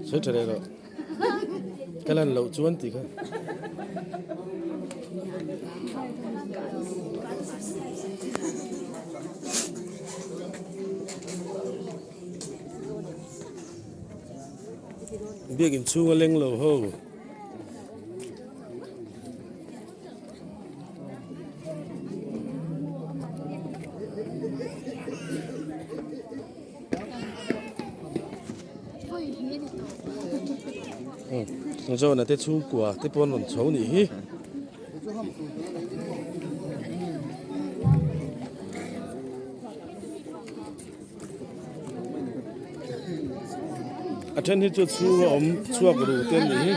Sawi tha leh rawh. Ka lan loh chuan tih kha. Biakin chhunga leng lo ho. Zawna te chhungkua te pawh an rawn chho nih hi. A then hi chu chhunga awm chhuak ru te an nih hi.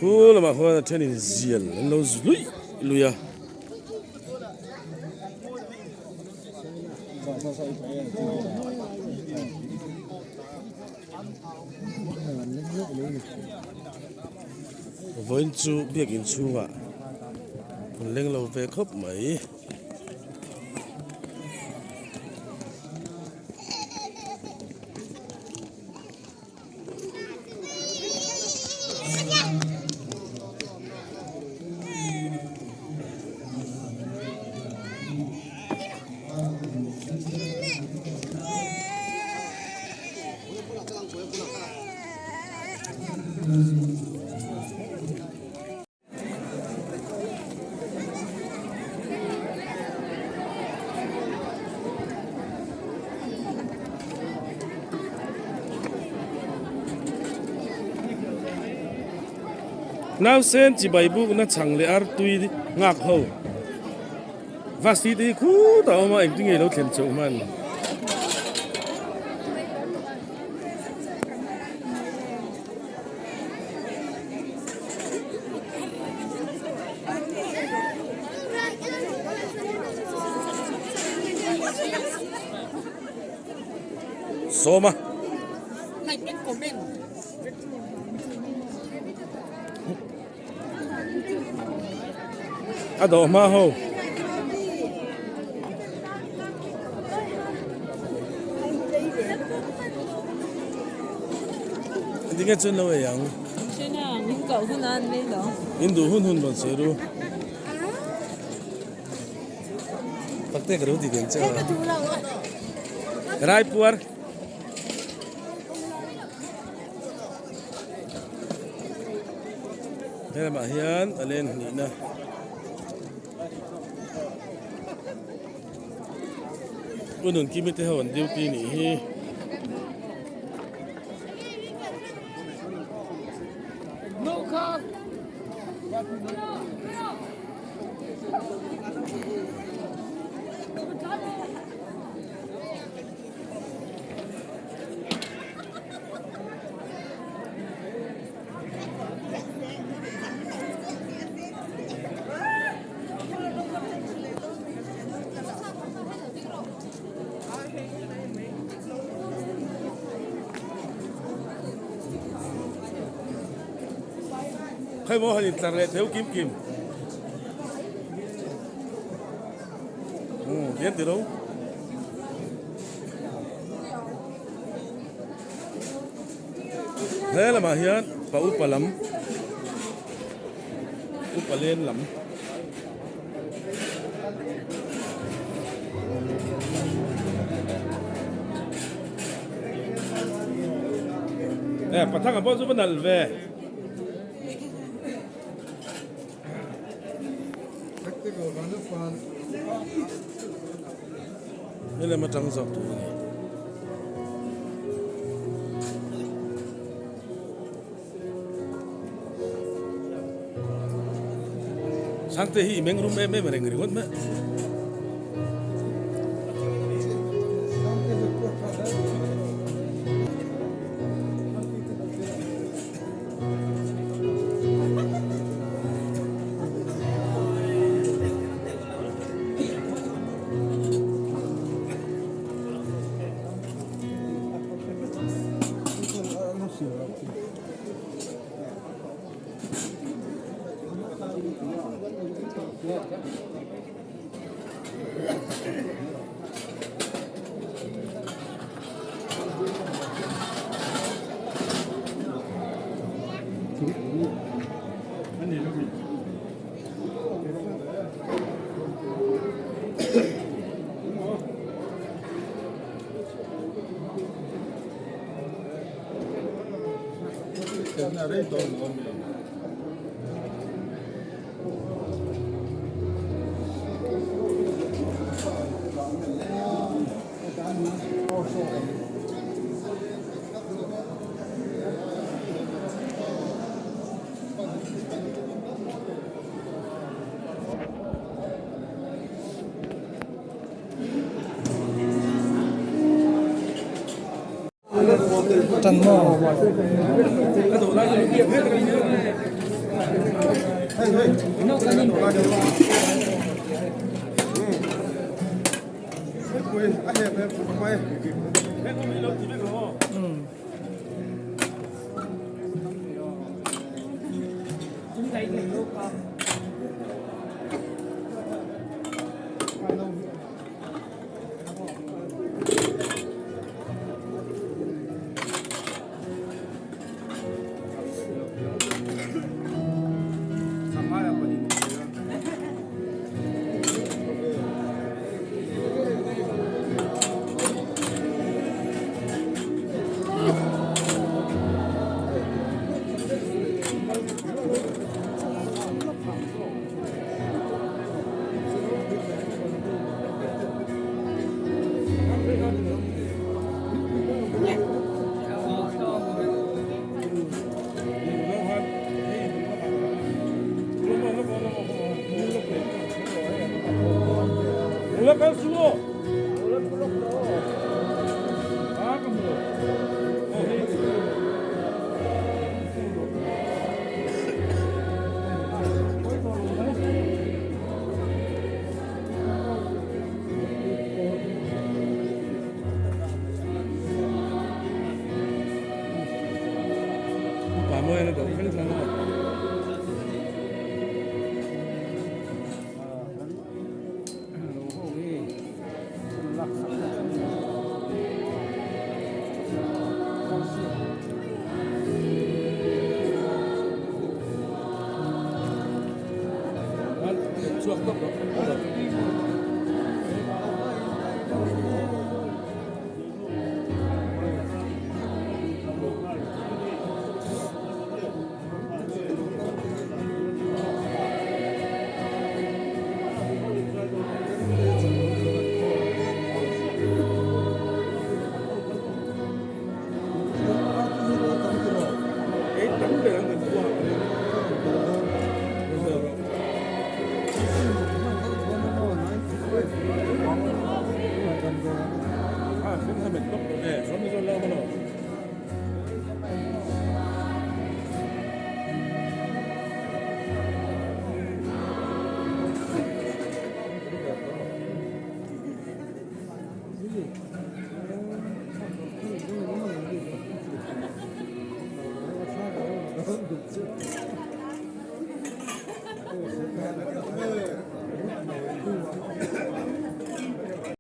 Khu lamah khuan a thenin zial an lo luih luih a. Vawiin chu biakin chhungah an leng lo ve khawp mai. Nausen chibai bukna chhang leh artui nghak ho Vasti te hi khutah a awm a engtin nge lo thlen chauh hman. Sawma. A dawh hma ho. Tinge chuan lo ei ang. In duh hun hun rawn sawi ru. Takte ka lo ti deng che a. Raipuar. Helamah hian a len hnihna Pu Nunkimi te ho an duty nih hi. Khaimaw han intlar leh theu kim kim. Dian ti lo. He lamah hian pa upa lam upa len lam e pathang ah pawh chu va nalh ve. Helam atang zawk tur a ni. Sangte hi i meng rum em em reng ringawt mai. Tan maw?